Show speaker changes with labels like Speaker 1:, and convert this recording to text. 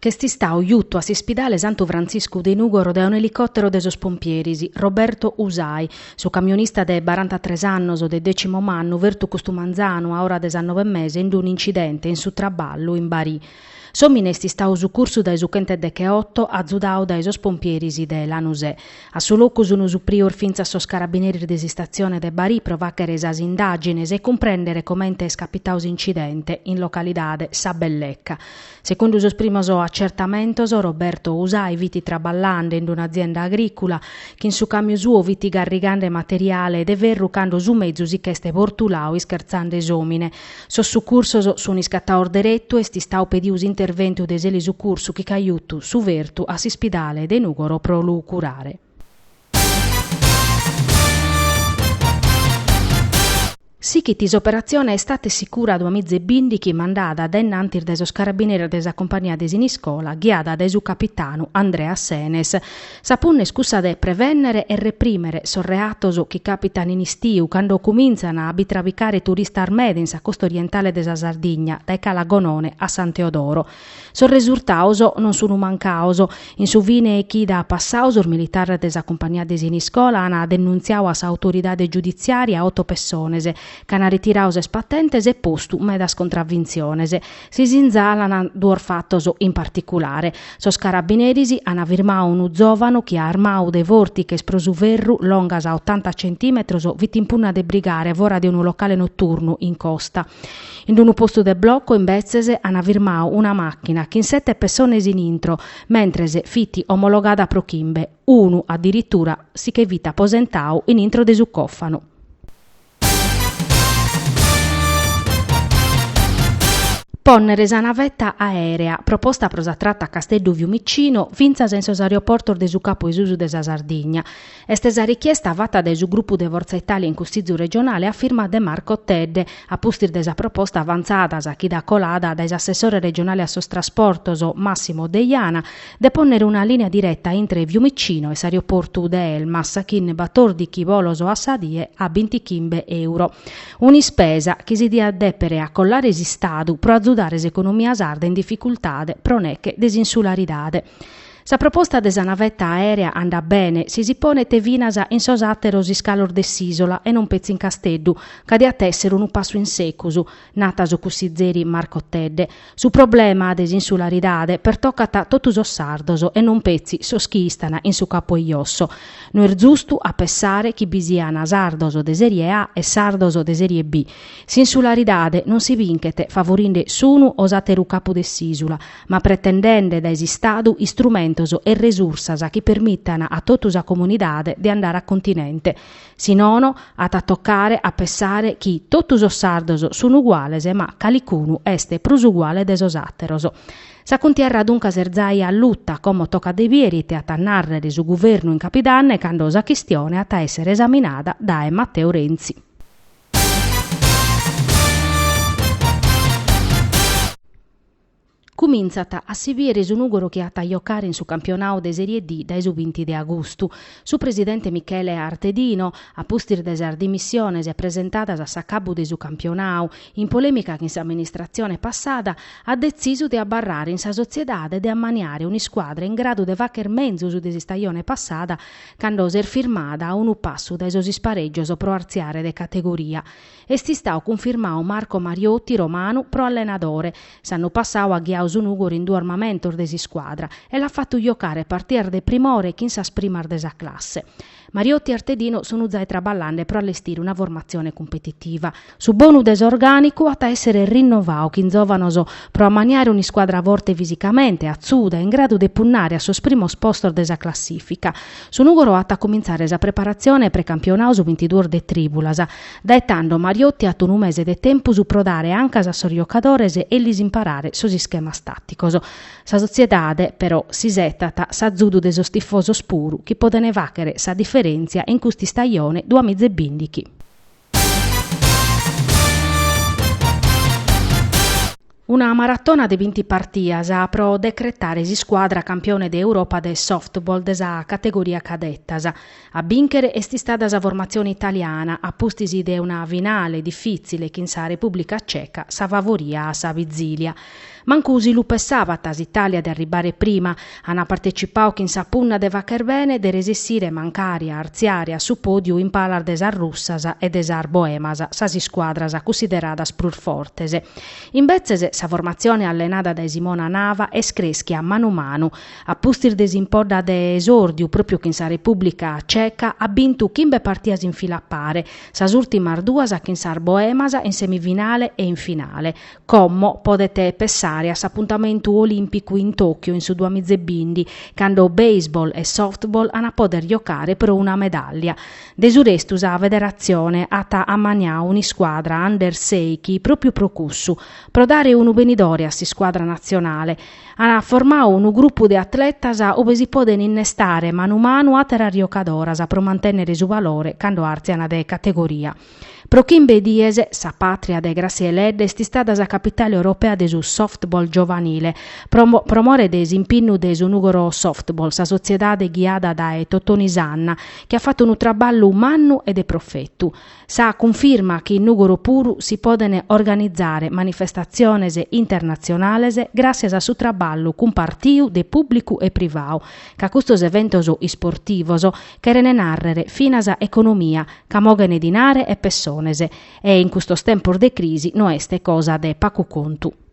Speaker 1: Ch'est istau juttu a s'ispidale Santu Frantziscu de Nùgoro dae un'elicòtero de sos pompieris, Roberto Usai, su camionista de barantatres annos de Decimomannu fertu custu manzanu a ora de sas nobe e mesa in un'incidente in su traballu in Barì. S'òmine est istau sucursu dae su chentedecheoto azudau dae sos pompieris de Lanusè. A su locu sun suprios fintzas sos carabineris de s'istatzione de Barì pro fàghere sas indàgines e cumprèndere comente est capitau s'incidente in localidade Sa Bellecca. Segundu sos primos acertamentos, Roberto Usai fit traballande in un'azienda agrìcula, chin su càmiu suo fit garrigande materiale de ferru cando su mezu si ch'est bortulau ischertzande s'òmine. Sos sucursos sun iscataos deretu e est istau pediu s'interventu de s'elisucursu chi ch'at jutu su fertu a s'ispidale de Nùgoro pro lu curare. Sichit s'operatzione Estate Sicura duamizebìndichi mandada dae innantis dae sos carabineris de sa Cumpagnia de Siniscola ghiada dae su capitanu Andrea Senes. Sa punna est cussa de prevènnere e reprìmere sos reatos chi càpitan in istiu cando cumintzan a bi trabicare turistas meda in sa costa orientale de sa Sardigna, dae Cala Gonone a San Teodoro. Sos resurtados non sun mancados. In su fine 'e chida passadu sos militares de sa Cumpagnia de Siniscola an denuntziadu a s'autoridade giuditziària oto pessones, ch'an retiradu sas patentes e postu medas contravintziones. Si sinzalan duos fatos in particulare. Sos carabineris an firmadu unu zòvanu chi armadu de fòrtiches pro su ferru longas a otanta centìmetros fit in punna de brigare fora de unu locale noturnu in costa. In unu postu de blocco, imbetzes, an firmadu una màchina chin sete pessones in intro, mentres fit omologada pro chimbe. Unu, addiritura, si che fit aposentadu in intro de su còfanu. Pònnere sa naveta aèrea, proposta pro sa trata Casteddu-Fiumicino, fintzas in sos aeroportos de su capu 'e susu de sa Sardigna. Est sa richiesta fata dae su grupu de Forza Italia in Cussizu regionale a firma de Marco Tedde, a pustis de sa proposta avantzada sa chida colada dae s'assessore regionale a sos trasportos, Massimo Deiana, de pònnere una lìnia direta intre Fiumicino e s'aeroportu de Elmas chin batòrdichi bolos a sa die a bintichimbe euro. Un'ispesa chi si diat dèpere acollare s'Istadu pro azudare s'economia sarda in dificultade pro neche de s'insularidade. Sa proposta de sa naveta aèrea andat bene si si ponet finas in sos àteros iscalos de s'ìsola e non petzi in Casteddu, ca diat èssere unu passu in secus, nat su cussizeri Marco Tedde. Su problema de s'insularidade pertocat totu sos sardos e non petzi sos chi istan in su capu 'e josso. No est zustu a pessare chi bi sian sardos de serie A e sardos de serie B. S'insularidade non si binchet favorinde s'unu o s'àteru capu de s'ìsula, ma pretendende dae s'Istadu istrumentos e resursas chi permitan a totu sa comunidade de andare a continente. Si nono, at a tocare a pessare chi totu sos sardos sun uguales ma calicunu est prus uguale de sos àteros. Sa cuntierra duncas est zai alluta, como tocat de bier ite at a nàrrere su guvernu in capidanne cando sa chistione at a èssere esaminada dae Matteo Renzi. Cumintzat a si bìere su Nùgoro chi at a jocare in su campionadu de Serie D dae su binti de agustu. Su presidente Michele Artedino, a pustis de sas dimissiones presentadas a s'acabu de su campionadu, in polèmica chin s'amministratzione passada, at detzisu de abarrare in sa sotziedade e de ammaniare un'iscuadra in gradu de fàghere menzus de s'istajone passada, cando s'est firmada a unu passu dae sos isparègios pro artziare de categoria. Est istadu cunfirmadu Marco Mariotti, romanu, pro allenadore. S'annu passadu at ghiadu su Nùgoro in duos mamentos de s'iscuadra e l'at fatu giocare partidas de primore chin sas primas de sa classe. Mariotti e Artedino sunt zai traballende pro allestire una formatzione cumpetitiva. Su bonu de s'orgànicu at a èssere rinnovadu chin zòvanos pro ammaniare un'iscuadra forte fisicamente, atzuda e in gradu de punnare a sos primos postos de sa classìfica. Su Nùgoro at a cumintzare sa preparatzione precampionadu su bintiduos de trìbulas. Dae tando Mariotti at unu mese de tempus pro dare ancas a sos jocadores e lis imparare sos ischemas tàticos. Sa sotziedade, però, s'isetat s'azudu de sos tifosos puru, chi podent fàghere sa diferèntzia in custa istajone duamizebìndichi. Una maratona de binti partias pro decretare s'iscuadra campione de Europa de softball de sa categoria cadetas. A bìnchere est istada sa formatzione italiana, a pustis de una finale difìtzile chin sa Repùblica Ceca sa favoria a sa vizilia. Mancu si lu pessabat s'Italia de arribare prima, An partecipau chin sa punna de facher bene de resessire mancari a artziare a su pòdiu in palas de sas russas e de sas boemas, sas iscuadras cussideradas prus fortes. Imbetzes sa formatzione allenada dae Simona Nava est crèschia manu manu. A pustis de s'impodda de esòrdiu pròpiu chin sa Repùblica Ceca at bintu chimbe partias in fila a pare, sas ùrtimas duas chin sas boemas in semifinale e in finale. Como podet pessare a s'apuntamentu olìmpicu in Tokyo in su duamizebindi, cando baseball e softball an a poder giocare pro una medàllia. De su restu sa federatzione at ammaniadu un'iscuadra under sèichi pròpiu pro cussu, pro dare unu benidore a s'iscuadra natzionale. An formadu unu grupu de atletas ube si poden innestare manu manu àteras giocadoras pro mantènnere su valore cando àrtzian de categoria. Pro chimbe dies, sa pàtria de Grassieledda est istada sa capitale europea de su softball giovanile, pro pro more de s'impinnu de su Nùgoro Softball, sa sotziedade ghiada dae Totoni Sanna, chi at fatu unu traballu mannu e de profetu. Sa cunfirma chi in Nùgoro puru si podent organizare manifestatziones internatzionales gràssias a su traballu cumpartiu de pùblicu e privadu, ca custos eventos isportivos cherent nàrrere finas economia, ca moghene dinare e pessones e in custos tempos de crisi no est cosa de pacu contu.